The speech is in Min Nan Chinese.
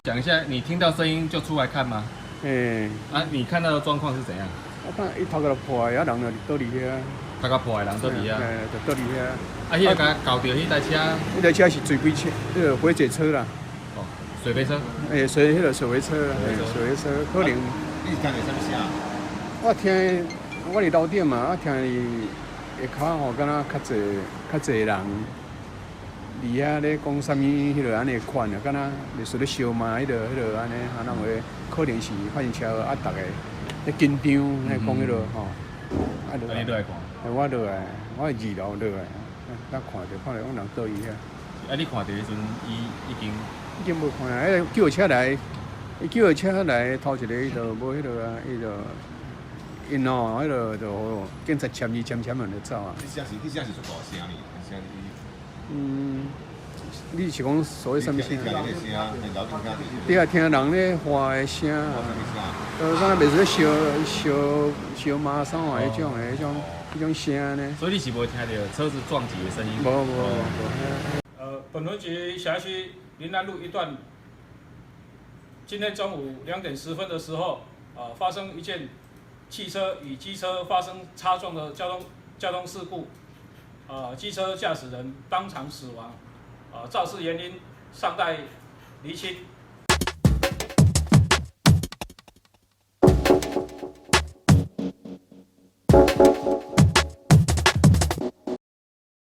講一下，你聽到聲音就出來看嗎？欸。啊，你看到的狀況是怎樣？我看伊頭殼破的，啊人就倒佇遐。頭殼破的人倒佇遐。欸，就倒佇遐。啊，彼个共𠢕著彼台車。彼台車是水杯車，彼个火車車啦。哦，水杯車。欸，水彼个水杯車，欸，水杯車可能。你是聽著啥物聲？我聽，我佇樓頂嘛，啊聽伊下跤吼，敢若較濟較濟人佇遐咧講啥物，彼个按呢款啊，敢若類似咧相罵彼个彼个按呢，啊，人話可能是發生車禍啊，逐个咧緊張，咧講彼个吼。啊，你落來看？欸，我落來，我佇二樓落來，啊，看著看著講人倒佇遐。啊，你看著彼陣，伊已經已經無看啊！彼個救護車來，伊救護車來頭一个伊就無彼个啊，伊就𪜶吼，彼个就警察簽字簽簽完就走啊。彼聲是足大聲呢？聲嗯，你是講所謂啥物聲？對啊，聽人咧喊的聲啊，敢若袂使燒燒燒麻衫啊，彼種的彼種彼種聲呢。所以你是無聽著車子撞擊的聲音？無無無。本分局轄區林南路一段，今天中午2點10分的時候，發生一件汽車與機車發生擦撞的交通事故，機車駕駛人當場死亡，肇事原因尚待釐清。